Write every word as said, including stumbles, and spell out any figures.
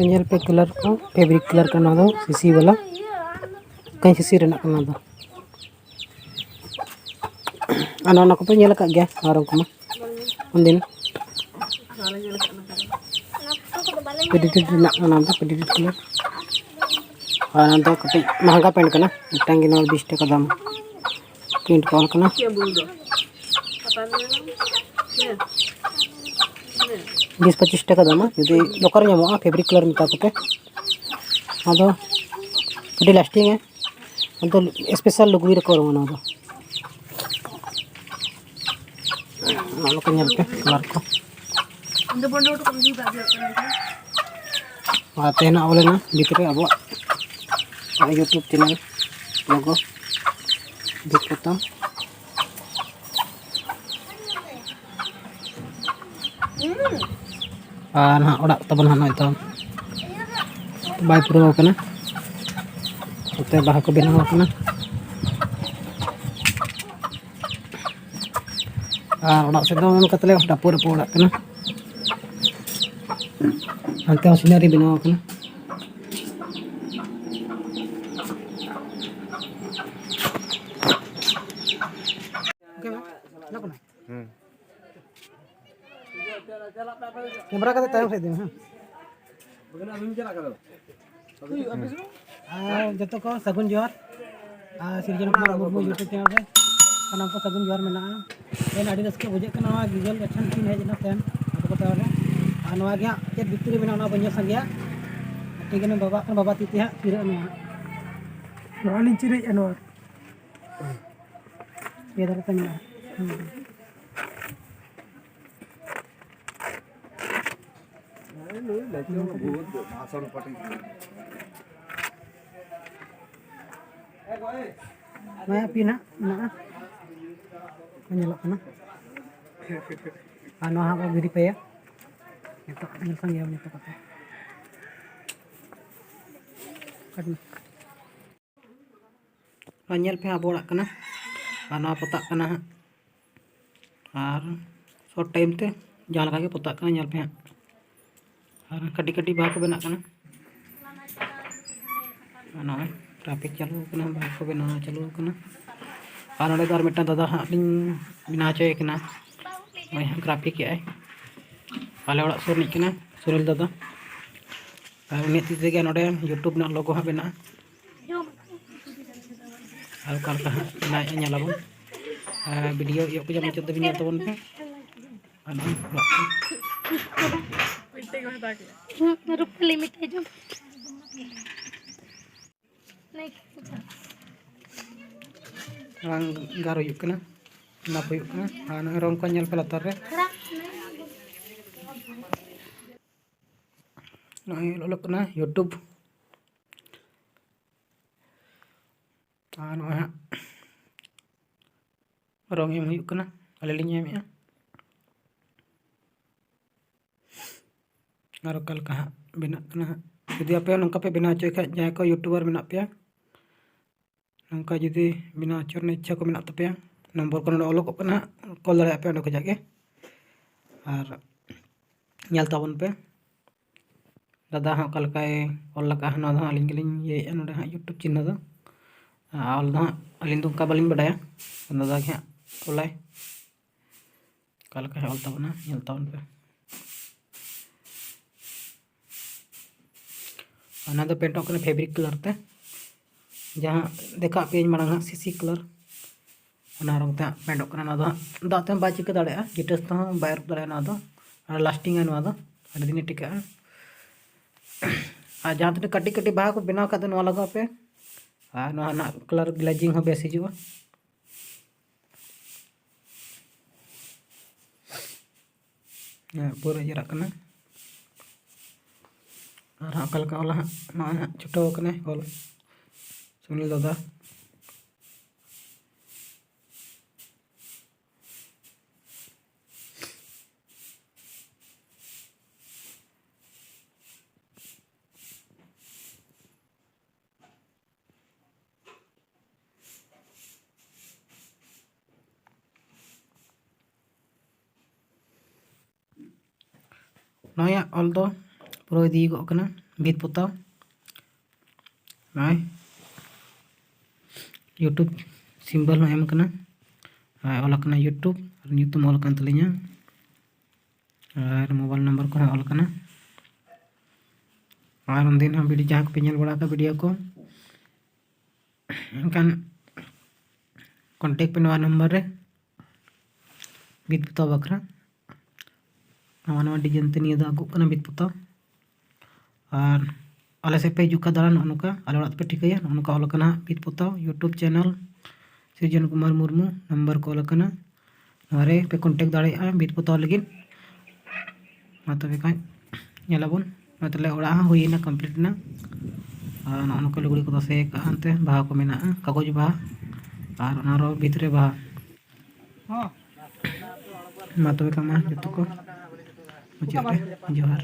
ᱧᱮᱞ ᱯᱮ, ᱠᱟᱞᱟᱨ ᱠᱚ ᱯᱷᱮᱵᱨᱤᱠ ᱠᱟᱞᱟᱨ ᱠᱟᱱᱟ, ᱱᱚᱣᱟ ᱫᱚ ᱥᱤᱥᱤ ᱵᱟᱞᱟ, ᱠᱟᱹᱧ ᱥᱤᱥᱤ ᱨᱮᱱᱟᱜ ᱠᱟᱱᱟ ᱫᱚ᱾ ᱟᱨ ᱱᱚᱣᱟ ᱠᱚᱯᱮ ᱧᱮᱞ ᱟᱠᱟᱫ ᱜᱮᱭᱟ ᱱᱚᱣᱟ ᱨᱚᱝ ᱠᱚᱢᱟ ᱩᱱᱫᱤᱱ᱾ ᱯᱮᱰᱤᱰᱮᱰ ᱨᱮᱱᱟᱜ ᱠᱟᱱᱟ ᱫᱚ, ᱯᱮᱰᱤᱰᱮᱰ ᱠᱟᱞᱟᱨ᱾ ᱟᱨ ᱱᱚᱣᱟ ᱫᱚ ᱠᱟᱹᱴᱤᱡ ᱢᱮᱦᱟᱝᱜᱟ ᱯᱮᱱᱴ ᱠᱟᱱᱟ, ᱢᱤᱫᱴᱟᱝ ᱜᱮ ᱱᱚᱣᱟ ᱵᱤᱥ ᱴᱟᱠᱟ ᱫᱟᱢ᱾ ᱯᱨᱤᱱᱴ ᱠᱚ ᱚᱞ ᱠᱟᱱᱟ᱾ ᱵᱤᱥ ᱯᱚᱸᱪᱤᱥ ᱴᱟᱠᱟ ᱫᱟᱢᱟ, ᱡᱩᱫᱤ ᱫᱚᱠᱟᱱ ᱨᱮ ᱧᱟᱢᱚᱜᱼᱟ, ᱯᱷᱮᱵᱨᱤᱠ ᱠᱟᱞᱟᱨ ᱢᱮᱛᱟ ᱠᱚᱯᱮ᱾ ᱟᱫᱚ ᱟᱹᱰᱤ ᱞᱟᱥᱴᱤᱝ ᱟᱭ, ᱟᱫᱚ ᱥᱯᱮᱥᱟᱞ ᱞᱩᱜᱽᱲᱤ ᱨᱮᱠᱚ ᱨᱚᱝᱟ ᱱᱚᱣᱟ ᱫᱚ᱾ ᱱᱚᱣᱟ ᱠᱚ ᱧᱮᱞ ᱯᱮ, ᱠᱟᱞᱟᱨ ᱠᱚ᱾ ᱟᱨ ᱛᱮᱦᱮᱧ ᱚᱞ ᱮᱱᱟ ᱵᱷᱤᱛᱨᱮ ᱟᱵᱚᱣᱟᱜ YouTube ᱪᱮᱱᱮᱞ ᱞᱳᱜᱳ ᱫᱤᱠ ᱯᱚᱛᱟᱢ᱾ ᱟᱨ ᱱᱟᱦᱟᱜ ᱚᱲᱟᱜ ᱛᱟᱵᱚᱱ ᱦᱟᱸᱜ ᱱᱚᱜᱼᱚᱭ ᱛᱚ ᱵᱟᱭ ᱯᱩᱨᱟᱹᱣ ᱠᱟᱱᱟ, ᱱᱚᱛᱮ ᱵᱟᱦᱟ ᱠᱚ ᱵᱮᱱᱟᱣ ᱠᱟᱱᱟ᱾ ᱟᱨ ᱚᱲᱟᱜ ᱥᱮᱫ ᱫᱚ ᱱᱚᱝᱠᱟ ᱛᱟᱞᱮ ᱰᱟᱯᱚ ᱰᱟᱯᱚ ᱚᱲᱟᱜ ᱠᱟᱱᱟ᱾ ᱦᱟᱱᱛᱮ ᱦᱚᱸ ᱥᱤᱱᱟᱨᱤ ᱵᱮᱱᱟᱣ ᱠᱟᱱᱟ᱾ ᱠᱮᱢᱮᱨᱟ ᱠᱟᱛᱮ ᱛᱟᱭᱚᱢ ᱥᱮᱫ ᱤᱫᱤ ᱢᱮ, ᱦᱮᱸ᱾ ᱟᱨ ᱡᱚᱛᱚ ᱠᱚ ᱥᱟᱹᱜᱩᱱ ᱡᱚᱦᱟᱨ᱾ ᱟᱨ ᱥᱤᱨᱡᱚᱱ ᱠᱩᱢᱟᱨ ᱢᱩᱨᱢᱩ YouTube ᱪᱮᱱᱮᱞ ᱨᱮ ᱥᱟᱱᱟᱢ ᱠᱚ ᱥᱟᱹᱜᱩᱱ ᱡᱚᱦᱟᱨ ᱢᱮᱱᱟᱜᱼᱟ᱾ ᱛᱮᱦᱮᱧ ᱟᱹᱰᱤ ᱨᱟᱹᱥᱠᱟᱹ ᱵᱩᱡᱷᱟᱹᱜ ᱠᱟᱱᱟ, ᱱᱚᱣᱟ ᱜᱤᱡᱚᱞ ᱜᱟᱪᱷᱟᱱ ᱠᱤᱱ ᱦᱮᱡ ᱮᱱᱟ ᱛᱮᱦᱮᱧ ᱟᱵᱚ ᱠᱚ ᱛᱟᱞᱟ ᱨᱮ᱾ ᱟᱨ ᱱᱚᱣᱟ ᱜᱮ ᱦᱟᱸᱜ ᱪᱮᱫ ᱵᱷᱤᱛᱨᱤ ᱨᱮ ᱢᱮᱱᱟᱜᱼᱟ, ᱚᱱᱟ ᱵᱚᱱ ᱧᱮᱞ ᱥᱟᱸᱜᱮᱭᱟ᱾ ᱴᱷᱤᱠ ᱜᱮᱭᱟ, ᱵᱟᱵᱟ ᱠᱷᱚᱱ ᱵᱟᱵᱟ ᱛᱤ ᱛᱮ ᱦᱟᱸᱜ ᱪᱤᱨᱟᱹᱜ ᱱᱚᱣᱟ᱾ ᱱᱚᱣᱟ ᱞᱤᱧ ᱪᱤᱨᱟᱹᱭᱮᱫᱼᱟ ᱱᱚᱣᱟ᱾ ᱤᱭᱟᱹ ᱫᱷᱟᱨᱮ ᱛᱮ ᱢᱮᱱᱟᱜᱼᱟ᱾ ᱦᱩᱸ᱾ ᱱᱚᱣᱟ ᱯᱤᱱ ᱦᱟᱸᱜ ᱢᱮᱱᱟᱜᱼᱟ, ᱧᱮᱞᱚᱜ ᱠᱟᱱᱟ᱾ ᱟᱨ ᱱᱚᱣᱟ ᱦᱟᱸᱜ ᱵᱚ verifyᱟ᱾ ᱱᱤᱛᱚᱜ ᱧᱮᱞ ᱥᱟᱸᱜᱮᱭᱟ ᱱᱤᱛᱚᱜ ᱠᱟᱛᱮ᱾ ᱠᱟᱴ ᱢᱮ᱾ ᱟᱨ ᱧᱮᱞ ᱯᱮ ᱦᱟᱸᱜ, ᱟᱵᱚ ᱚᱲᱟᱜ ᱠᱟᱱᱟ᱾ ᱟᱨ ᱱᱚᱣᱟ ᱯᱚᱛᱟᱜ ᱠᱟᱱᱟ ᱦᱟᱸᱜ᱾ ᱟᱨ short time ᱛᱮ ᱡᱟᱦᱟᱸ ᱞᱮᱠᱟ ᱜᱮ ᱯᱚᱛᱟᱜ ᱠᱟᱱᱟ, ᱧᱮᱞ ᱯᱮ ᱦᱟᱸᱜ᱾ ᱟᱨ ᱠᱟᱹᱴᱤᱡ ᱠᱟᱹᱴᱤᱡ ᱵᱟᱦᱟ ᱠᱚ ᱵᱮᱱᱟᱜ ᱠᱟᱱᱟ᱾ ᱟᱨ ᱱᱚᱜᱼᱚᱭ ᱴᱨᱟᱯᱷᱤᱠ ᱪᱟᱹᱞᱩ ᱟᱠᱟᱱᱟ, ᱵᱟᱦᱟ ᱠᱚ ᱵᱮᱱᱟᱣ ᱪᱟᱹᱞᱩ ᱟᱠᱟᱱᱟ᱾ ᱟᱨ ᱱᱚᱸᱰᱮ ᱫᱚ ᱟᱨ ᱢᱤᱫᱴᱟᱝ ᱫᱟᱫᱟ ᱦᱟᱸᱜ ᱞᱤᱧ ᱵᱮᱱᱟᱣ ᱦᱚᱪᱚᱭᱮ ᱠᱟᱱᱟ᱾ ᱱᱚᱜᱼᱚᱭ ᱦᱟᱸᱜ ᱜᱨᱟᱯᱷᱤᱠ ᱮᱜᱼᱟᱭ᱾ ᱟᱞᱮ ᱚᱲᱟᱜ ᱥᱩᱨ ᱨᱤᱱᱤᱡ ᱠᱟᱱᱟᱭ ᱥᱩᱱᱤᱞ ᱫᱟᱫᱟ᱾ ᱟᱨ ᱩᱱᱤᱭᱟᱜ ᱛᱤ ᱛᱮᱜᱮ ᱱᱚᱸᱰᱮ YouTube ᱨᱮᱱᱟᱜ ᱞᱳᱜᱳ ᱦᱟᱸᱜ ᱵᱮᱱᱟᱜᱼᱟ᱾ ᱟᱨ ᱚᱠᱟ ᱞᱮᱠᱟ ᱦᱟᱸᱜ ᱵᱮᱱᱟᱣᱮᱫᱼᱟ ᱧᱮᱞ ᱟᱵᱚᱱ᱾ ᱟᱨ ᱵᱷᱤᱰᱤᱭᱳ ᱤᱭᱟᱹ ᱠᱚ ᱡᱮᱢᱚᱱ ᱢᱩᱪᱟᱹᱫ ᱫᱷᱟᱹᱵᱤᱡ ᱧᱮᱞ ᱛᱟᱵᱚᱱ ᱯᱮ᱾ ᱟᱨ ᱱᱚᱜᱼᱚᱭ ᱚᱲᱟᱜ ᱠᱚ᱾ ᱨᱩᱯᱟᱹᱞᱤ ᱢᱤᱫᱴᱮᱡ ᱡᱚᱢ᱾ ᱵᱟᱝ ᱜᱟᱨ ᱦᱩᱭᱩᱜ ᱠᱟᱱᱟ, ᱢᱟᱯ ᱦᱩᱭᱩᱜ ᱠᱟᱱᱟ᱾ ᱟᱨ ᱱᱚᱜᱼᱚᱭ ᱨᱚᱝ ᱠᱚ ᱧᱮᱞ ᱯᱮ ᱞᱟᱛᱟᱨ ᱨᱮ᱾ ᱱᱚᱜᱼᱚᱭ ᱚᱞᱚᱜ ᱠᱟᱱᱟ YouTube᱾ ᱟᱨ ᱱᱚᱜᱼᱚᱭ ᱦᱟᱸᱜ ᱨᱚᱝ ᱮᱢ ᱦᱩᱭᱩᱜ ᱠᱟᱱᱟ, ᱟᱹᱞᱤᱧ ᱞᱤᱧ ᱮᱢᱮᱜᱼᱟ᱾ ᱟᱨ ᱚᱠᱟ ᱞᱮᱠᱟ ᱦᱟᱸᱜ ᱵᱮᱱᱟᱜ ᱠᱟᱱᱟ ᱦᱟᱸᱜ᱾ ᱡᱩᱫᱤ ᱟᱯᱮ ᱦᱚᱸ ᱱᱚᱝᱠᱟ ᱯᱮ ᱵᱮᱱᱟᱣ ᱦᱚᱪᱚᱭ ᱠᱷᱟᱡ, ᱡᱟᱦᱟᱸᱭ ᱠᱚ YouTuber ᱢᱮᱱᱟᱜ ᱯᱮᱭᱟ, ᱱᱚᱝᱠᱟ ᱡᱩᱫᱤ ᱵᱮᱱᱟᱣ ᱦᱚᱪᱚ ᱨᱮᱱᱟᱜ ᱤᱪᱪᱷᱟ ᱠᱚ ᱢᱮᱱᱟᱜ ᱛᱟᱯᱮᱭᱟ, ᱱᱚᱢᱵᱚᱨ ᱠᱚ ᱱᱚᱰᱮ ᱚᱞᱚᱜᱚᱜ ᱠᱟᱱᱟ ᱦᱟᱸᱜ, ᱠᱚᱞ ᱫᱟᱲᱮᱭᱟᱜ ᱯᱮ ᱚᱸᱰᱮ ᱠᱷᱚᱱᱟᱜ ᱜᱮ᱾ ᱟᱨ ᱧᱮᱞ ᱛᱟᱵᱚᱱ ᱯᱮ ᱫᱟᱫᱟ ᱦᱟᱸᱜ ᱚᱠᱟ ᱞᱮᱠᱟᱭ ᱚᱞ ᱞᱟᱜᱟᱜᱼᱟ, ᱱᱚᱣᱟ ᱫᱚ ᱦᱟᱸᱜ ᱟᱹᱞᱤᱧ ᱜᱮᱞᱤᱧ ᱤᱭᱟᱹᱭᱮᱫᱼᱟ ᱱᱚᱰᱮ ᱦᱟᱸᱜ YouTube ᱪᱤᱱᱦᱟᱹ ᱫᱚ᱾ ᱟᱨ ᱚᱞ ᱫᱚ ᱦᱟᱸᱜ ᱟᱹᱞᱤᱧ ᱫᱚ ᱚᱱᱠᱟ ᱵᱟᱹᱞᱤᱧ ᱵᱟᱰᱟᱭᱟ, ᱫᱟᱫᱟ ᱜᱮ ᱦᱟᱸᱜ ᱚᱞᱟᱭ᱾ ᱚᱠᱟ ᱞᱮᱠᱟ ᱦᱟᱸᱜ ᱚᱞ ᱛᱟᱵᱚᱱᱟ, ᱧᱮᱞ ᱛᱟᱵᱚᱱ ᱯᱮ᱾ ᱚᱱᱟ ᱫᱚ ᱯᱮᱱᱴᱚᱜ ᱠᱟᱱᱟ ᱯᱷᱮᱵᱨᱤᱠ ᱠᱟᱞᱟᱨ ᱛᱮ, ᱡᱟᱦᱟᱸ ᱫᱮᱠᱷᱟᱣ ᱯᱮᱭᱟᱹᱧ ᱢᱟᱲᱟᱝ ᱦᱟᱸᱜ, ᱥᱤᱥᱤ ᱠᱟᱞᱟᱨ, ᱚᱱᱟ ᱨᱚᱝ ᱛᱮ ᱦᱟᱸᱜ ᱯᱮᱱᱴᱚᱜ ᱠᱟᱱᱟ᱾ ᱱᱚᱣᱟ ᱫᱚ ᱦᱟᱸᱜ ᱫᱟᱜ ᱛᱮᱦᱚᱸ ᱵᱟᱭ ᱪᱤᱠᱟᱹ ᱫᱟᱲᱮᱭᱟᱜᱼᱟ, ᱠᱤᱴᱟᱹᱥ ᱛᱮᱦᱚᱸ ᱵᱟᱭ ᱟᱹᱨᱩᱵ ᱫᱟᱲᱮᱭᱟᱜᱼᱟ᱾ ᱱᱚᱣᱟ ᱫᱚ ᱟᱨ ᱞᱟᱥᱴᱤᱝᱟ ᱱᱚᱣᱟ ᱫᱚ, ᱟᱹᱰᱤ ᱫᱤᱱᱮ ᱴᱤᱠᱟᱹᱜᱼᱟ᱾ ᱟᱨ ᱡᱟᱦᱟᱸ ᱛᱤᱱᱟᱹᱜ ᱠᱟᱹᱴᱤᱡ ᱠᱟᱹᱴᱤᱡ ᱵᱟᱦᱟ ᱠᱚ ᱵᱮᱱᱟᱣ ᱠᱷᱟᱡ ᱫᱚ ᱱᱚᱣᱟ ᱞᱟᱜᱟᱣ ᱯᱮ, ᱟᱨ ᱱᱚᱣᱟ ᱨᱮᱱᱟᱜ ᱠᱟᱞᱟᱨ ᱜᱞᱮᱡᱤᱝ ᱦᱚᱸ ᱵᱮᱥ ᱦᱤᱡᱩᱜᱼᱟ᱾ ᱦᱮᱸ, ᱯᱩᱨᱟᱹ ᱤᱭᱟᱹᱨᱟᱜ ᱠᱟᱱᱟ᱾ ᱟᱨ ᱦᱟᱸᱜ ᱚᱠᱟ ᱞᱮᱠᱟ ᱚᱞᱟ ᱦᱟᱸᱜ, ᱱᱚᱜᱼᱚᱭ ᱦᱟᱸᱜ ᱪᱷᱩᱴᱟᱹᱣ ᱠᱟᱱᱟᱭ ᱚᱞ ᱥᱩᱱᱤᱞ ᱫᱟᱫᱟ᱾ ᱱᱚᱣᱟᱭᱟᱜ ᱚᱞ ᱫᱚ ᱯᱩᱨᱟᱹᱣ ᱤᱫᱤ ᱠᱚᱜ ᱠᱟᱱᱟ ᱵᱷᱤᱛ ᱯᱚᱛᱟᱣ᱾ ᱱᱚᱜᱼᱚᱭ YouTube symbol ᱦᱚᱸ ᱮᱢ ᱠᱟᱱᱟ᱾ ᱟᱨ ᱚᱞ ᱟᱠᱟᱱᱟ YouTube, ᱟᱨ ᱧᱩᱛᱩᱢ ᱚᱞ ᱟᱠᱟᱱ ᱛᱟᱹᱞᱤᱧᱟ, ᱟᱨ mobile number ᱠᱚᱦᱚᱸ ᱚᱞ ᱟᱠᱟᱱᱟ᱾ ᱟᱨ ᱩᱱᱫᱤᱱ ᱦᱚᱸ video, ᱡᱟᱦᱟᱸ ᱠᱚᱯᱮ ᱧᱮᱞ ᱵᱟᱲᱟ ᱟᱠᱟᱫ video ᱠᱚ, ᱮᱱᱠᱷᱟᱱ contact ᱯᱮ ᱱᱚᱣᱟ number ᱨᱮ ᱵᱷᱤᱛ ᱯᱚᱛᱟᱣ ᱵᱟᱠᱷᱨᱟ᱾ ᱱᱟᱣᱟ ᱱᱟᱣᱟ design ᱛᱮ ᱱᱤᱭᱟᱹ ᱫᱚ ᱟᱹᱜᱩᱜ ᱠᱟᱱᱟ ᱵᱷᱤᱛ ᱯᱚᱛᱟᱣ᱾ ᱟᱨ ᱟᱞᱮ ᱥᱮᱫ ᱯᱮ ᱦᱤᱡᱩᱜ ᱠᱷᱟᱱ ᱫᱟᱬᱟᱱ, ᱱᱚᱜᱼᱚ ᱱᱚᱝᱠᱟ ᱟᱞᱮ ᱚᱲᱟᱜ ᱫᱚᱯᱮ ᱴᱷᱤᱠᱟᱹᱭᱟ᱾ ᱱᱚᱜᱼᱚ ᱱᱚᱝᱠᱟ ᱚᱞ ᱟᱠᱟᱱᱟ ᱦᱟᱸᱜ ᱵᱷᱤᱛ ᱯᱚᱛᱟᱣ YouTube channel ᱥᱤᱨᱡᱚᱱ ᱠᱩᱢᱟᱨ ᱢᱩᱨᱢᱩ, number ᱠᱚ ᱚᱞ ᱟᱠᱟᱱᱟ᱾ ᱱᱚᱣᱟ ᱨᱮ ᱯᱮ contact ᱫᱟᱲᱮᱭᱟᱜᱼᱟ ᱵᱷᱤᱛ ᱯᱚᱛᱟᱣ ᱞᱟᱹᱜᱤᱫ᱾ ᱢᱟ ᱛᱚᱵᱮ ᱠᱷᱟᱱ ᱧᱮᱞᱟᱵᱚᱱ᱾ ᱢᱟ ᱛᱟᱦᱞᱮ ᱚᱲᱟᱜ ᱦᱚᱸ ᱦᱩᱭᱮᱱᱟ, complete ᱮᱱᱟ᱾ ᱟᱨ ᱱᱚᱜᱼᱚ ᱱᱚᱝᱠᱟ ᱞᱩᱜᱽᱲᱤ ᱠᱚ ᱛᱟᱥᱮ ᱟᱠᱟᱫᱼᱟ, ᱮᱱᱛᱮ ᱵᱟᱦᱟ ᱠᱚ ᱢᱮᱱᱟᱜᱼᱟ, ᱠᱟᱜᱚᱡᱽ ᱵᱟᱦᱟ ᱟᱨ ᱚᱱᱟ ᱨᱮᱦᱚᱸ ᱵᱷᱤᱛ ᱨᱮ ᱵᱟᱦᱟ᱾ ᱢᱟ ᱛᱚᱵᱮ ᱠᱷᱟᱱ ᱢᱟ ᱡᱚᱛᱚ ᱠᱚ ᱢᱩᱪᱟᱹᱫ ᱨᱮ ᱡᱚᱦᱟᱨ᱾